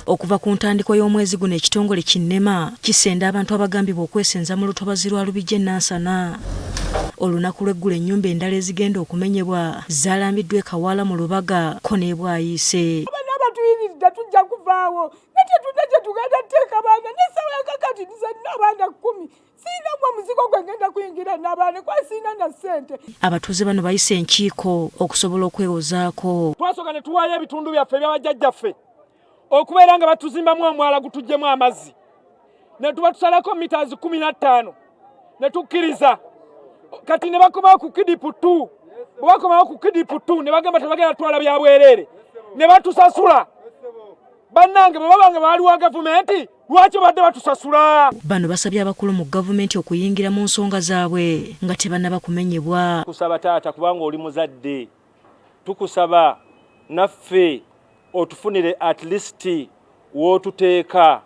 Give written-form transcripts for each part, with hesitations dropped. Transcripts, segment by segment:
Okuva ku ntandikwa y'omwezi guno ekitongole ki NEMA kisenda abantu abagambibwa okwesenza mu lutobazi lwa Lubijja e Nansana. Olunaku lw'eggulo ennyumba endala ezigenda okumenyebwa zalambiddwa e Kawaala mu Lubaga ko n'e Bwayiise. Abaana abatuyiridde tujja kuvaawo naye tetulina gye tugenda tuteeka baana n'essaawa yakakati nze nnina abaana kkumi sirina gwe muzigo gwe ngenda kuyingira n'abaana kuba sirina na ssente. Abatuuze bano bayise enkiiko okusobola okwewozaako. Twasooka ne tuwaayo ebitundu byaffe ebya bajjajjaffe okubeera nga batuzimbamu omwala gutuggyemu amazzi ne tuba tusalako mitazi 15 ne tukkiriza kati ne bakomawo ku kidipu 2 bwe bakomawo ku kidipu 2 ne bagamba tebagenda tutwala bya bwereere ne batusasula. Bannange bwe baba nga baali wa gavumenti lwaki babadde batusasula? Bano basabye abakulu mu gavumenti okuyingira mu nsonga zaabwe nga tebannaba kumenyebwa. Kusaba taata kubanga oli muzadde, tukusaba naffe otufunire at least w'otuteeka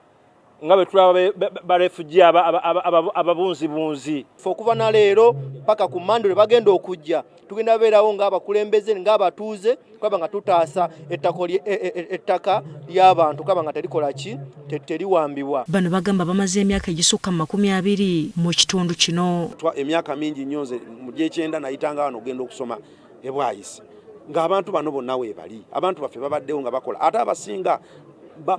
nga bwe tulaba barefugi ababunzibunzi. Ffe okuva na leero paka ku Mande lwe bagenda okujja tugenda beerawo ng'abakulembeze ng'abatuuze kulaba nga tutaasa ettaka ly'abantu kulaba nga terikola ki teriwambibwa. Bano bagamba bamaze emyaka egisukka mu 20 mu kitundu kino. Emyaka mingi nnyo nze mu gy'ekyenda nayitanga wano ogenda okusoma e Bwayise ng'abantu bano bonna weebali, abantu baffe babaddewo nga bakola ate abasinga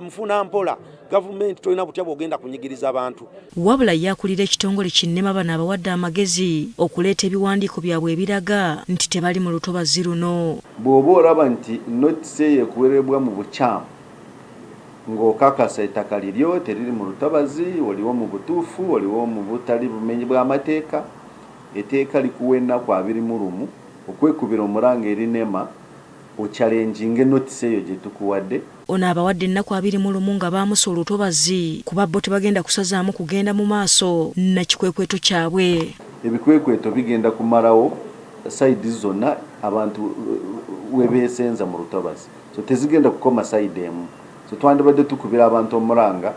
nfuna mpola. Gavumenti tolina butya bw'ogenda kunyigiriza abantu. Wabula ye akulira ekitongole ki NEMA bano abawadde amagezi okuleeta ebiwandiiko byabwe ebiraga nti tebali mu lutobazi luno. Bw'oba olaba nti notisi eyo ekuwerebwa mu bukyamu ng'okakasa ettaka liryo teriri mu lutobazi, oliwo mu butuufu, oliwo mu butali bumenyi bw'amateeka, etteeka likuwa ennaku 21 okwekubira omulanga eri NEMA okyalenjinge notisi eyo gye tukuwadde. Ono abawadde ennaku 21 nga baamusa olutobazi kuba bo tebagenda kusazaamu kugenda mu maaso na kikwekweto kyabwe. Ebikwekweto bigenda kumalawo sayidi zonna abantu we beesenza mu lutobazi, so tezigenda kukoma sayidi emu. So twandibadde tukubira abantu omulanga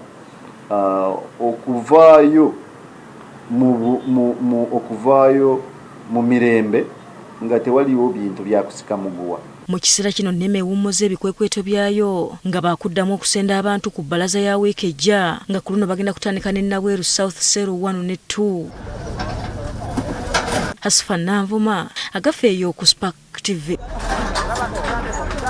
okuvaayo mu okuvaayo mu mirembe nga tewaliwo bintu byakusika muguwa. Mu kiseera kino NEMA ewummuza ebikwekweto byayo nga baakuddamu okusenda abantu ku bbalaza ya wiiki ejja nga ku luno bagenda kutandika ne Nabweru South Cell 1 ne 2. Hasfa Nanvuma, Agafeeyo ku Spark TV.